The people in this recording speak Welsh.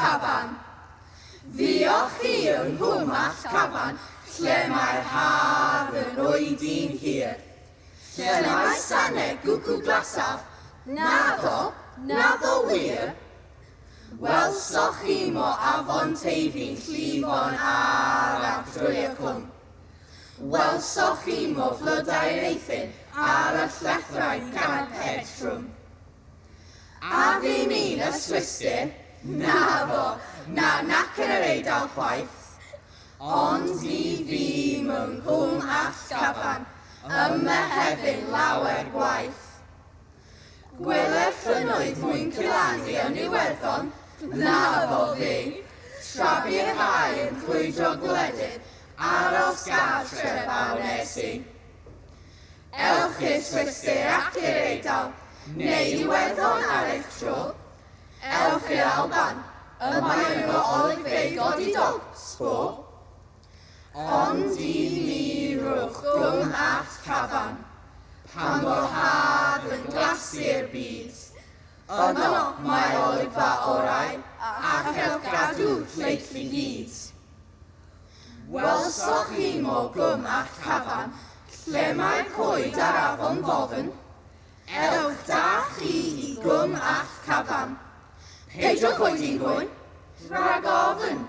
Cafan. Fuoch chi yng Nghwm Allt Cafan lle mae'r haf yn oedi'n hir? Lle mae sanne gwcw glasaf? Naddo, naddo wir. Welsoch chi mo afon Teifi'n llifo'n araf drwy y cwm? Welsoch chi mo flodau'r eithin ar y llethrau garped trwm? A fi mi'n y Swistir? Naddo, na nac yn yr Eidal chwaith. Ond i fi mewn Nghwm Allt Cafan, ym Mehefin lawer gwaith. Gweler llynnoedd mwyn Cilani yn Iwerddon? Naddo fi. Tra bu'r rhai yn crwydro gwledydd, aros gartref a wnes i. Ewch i'r Swistir ac i'r Eidal, neu Iwerddon ar eich tro. Ewch i'r Alban, y mae yno olygfeydd godidog, sbo. Ond i mi rhowch gwm at Cafan, pan fo'r haf yn glasu'r byd. Yno mae'r olygfa orau, a chewch gadw lleill i gyd. Welsoch chi mo gwm a chafan, lle mae coed ar afon ddofn? Ewch da chi i gwm a chafan. Peidiwch oedi'n gwyn, rhag ofn.